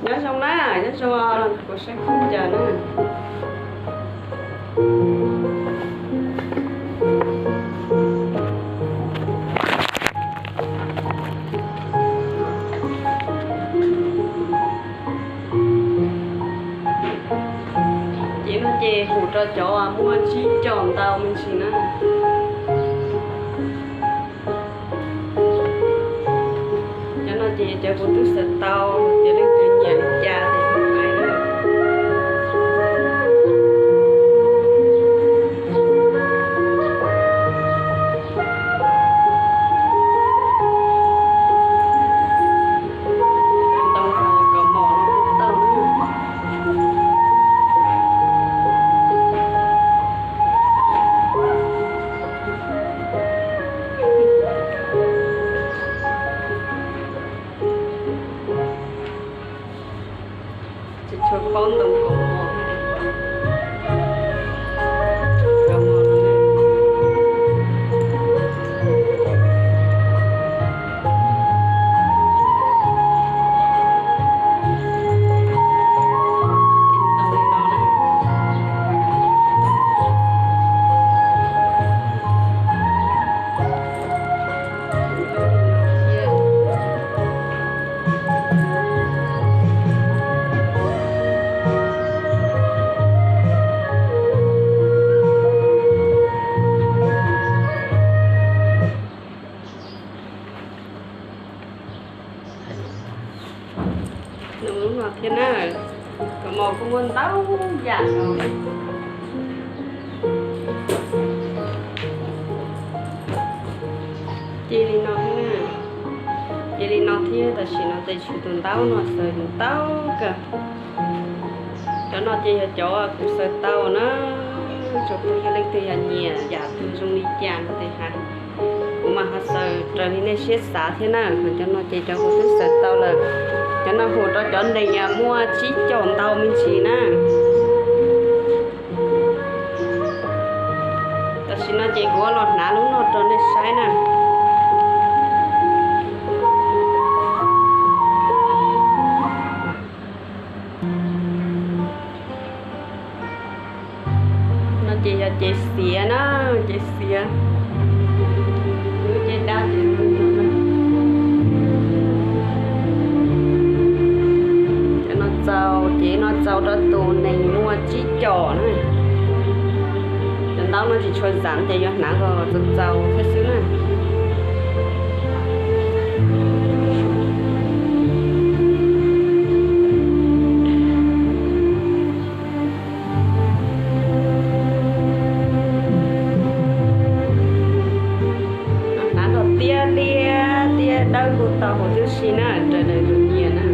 Nyob zoo na, nyob zoo, kuv saib khaub ncaws na. Ces no ces hu rau cov muaj tsib caug ntau me ntsis na. Cov no ces cov kuv twb xaws tau, tias leej twg nyiam li cas ces hais na. Ntoo kaus mom no kuj tau na. Tsis tshua paub ntoo kaus mom. Nws lub no thiab na, kaus mom kuj muaj ntau yam no. Ces li no thiab na, ces li no thiab, tam sim no tes tshwm tus ntaub no xaws ntau kawg. Cov no ces yog cov kuv xaws tau na, tsuas yog leej twg yog nyiam yam twg zoo li cas no tes hais. Kuv mas ho xaws raws li nej siab xav thiab na, ho cov no ces cov kuv twb xaws tau lawm. Cov no hu rau cov neeg muaj tsib caug ntau me ntsis na. Tam sim no ces kuv los hnav lub no rau nej saib na. No ces yog cev xiav na, cev xiav. Lub cev dab ces, cov no txaus, cev no txaus rau tus neeg muaj tsib caug na. Cov ntaub no tsis tshua zam ces yuav hnav kom txaus txaus thiab xwb na. Hnav kom tiaj liab tiaj dawb kuj tau huv tib si na, raws nws tus nyiam na.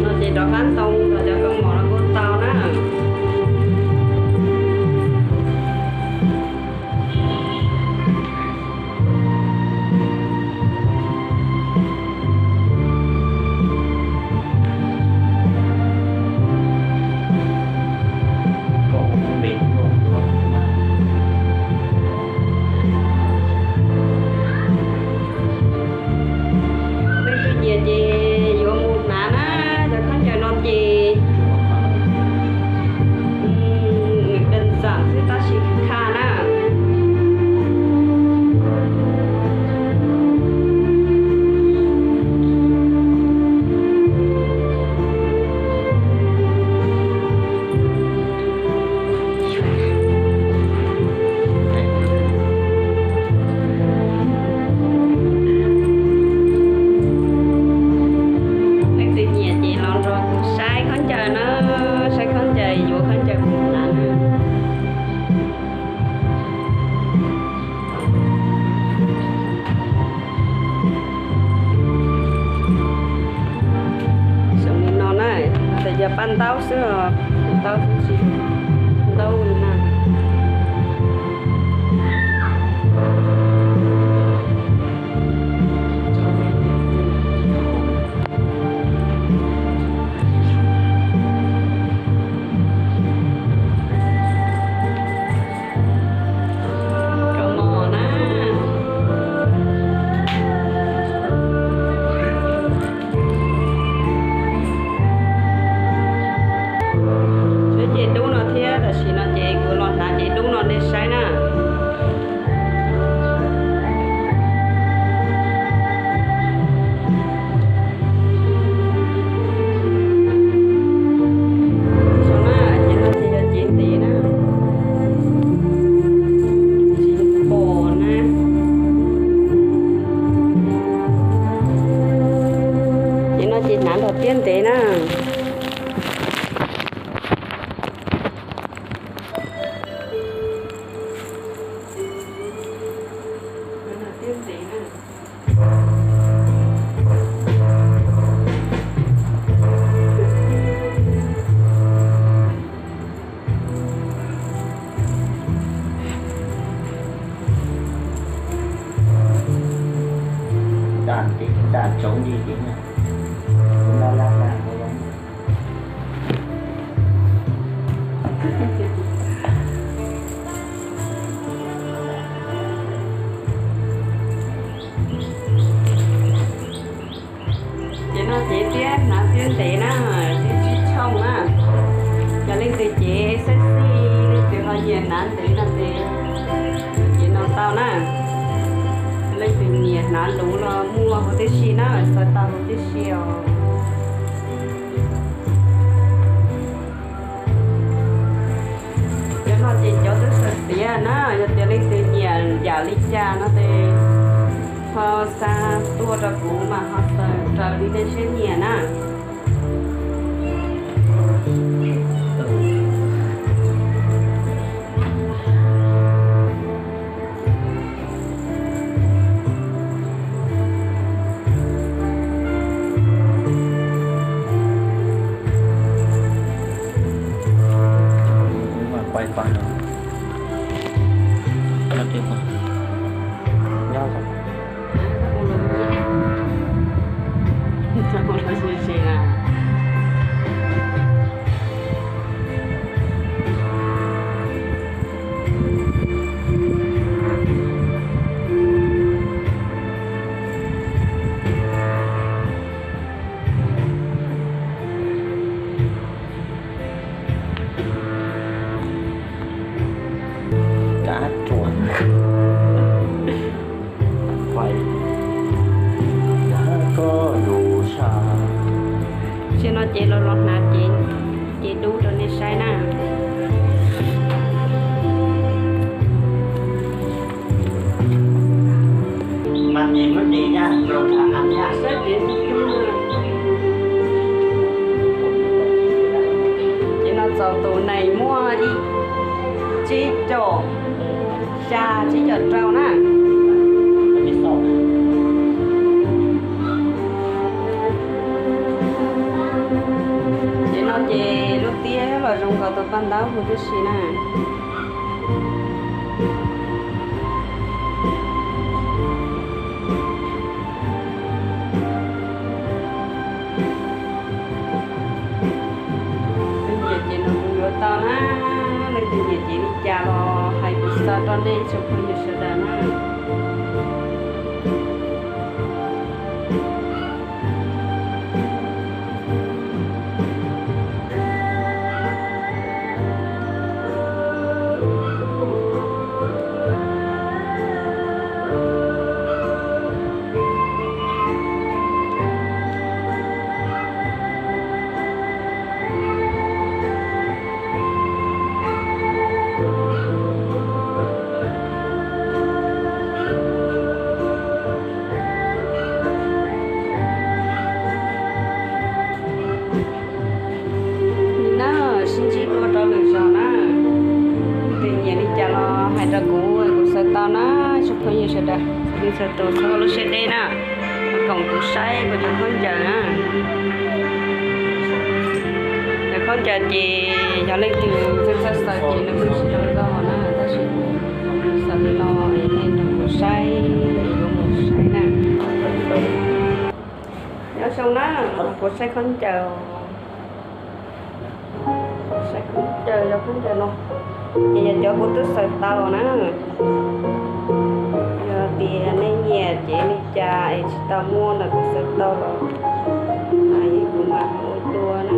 No ces rov qab ntoo los cov kaus mom no kuj tau na. Leej twg nyiam ces yuav mus hnav na, cov khaub ncaws no ces nws daj xam xwb tab sis kha na. Leej twg nyiam ces los nrog kuv saib khaub ncaws na, saib khaub ncaws yuav khaub ncaws mus hnav na. Xws li no na, tes yog paj ntaub xwb, ntaub xwb tsis, ntaub li na. Tiab ntev na. Dam ces dam tsoov li ces laj laj. Ces no ces tiab hnav tiab ntev na, tiab tsib tshooj na. Yog leej twg cev xab xij, leej twg ho nyiam hnav ntev no ces, ces no tau na. Leej twg nyiam hnav luv los muaj huv tib si na, xaws tau huv tib si os. Cov no ces cov twb xaws tiav na, yog tias leej twg nyiam yam li cas no ces ho xa tuaj rau kuv mas ho xaws raws li nej siab nyiam na. Kab tsuas. Koj lus sa. Tam sim no ces los los hnav ces, ces dub rau nej saib na. Ces no txaus tus nees muaj ib tsib caug xya, tsib caug rau na. Ces no ces lub tiab los zoo nkaus tus paj ntaub huv tib si na. Leej twg nyiam ces nws mus yuav tau na, leej twg nyiam ces li cas los hais kuv xa rau nej ib tsoom phooj ywg sawv daws na. Li na, sib ntsib dua rau lwm zaus na. Leej twg nyiam li cas los hais rau kuv, kuv xaws tau na. Tsoom phooj ywg sawv daws, leej txhua tus txhob ua lub siab deb na, koom kuv saib kuv cov khaub ncaws na. Cov khaub ncaws ces yog leej twg txawj txawj xaws ces nws kuj tsis zoo nkauj na, tab sis xaws li no es nej nrog kuv saib, yuav mus saib na. Nyob zoo na, kuv saib khaub ncaws. Saib khaub ncaws, yog khaub ncaws no ces yog cov kuv twb xaws tau na. Yog tias nej nyiam ces li cas es tsis tau muaj ntawm kuv xaws tau los hais kuv mam ua dua na.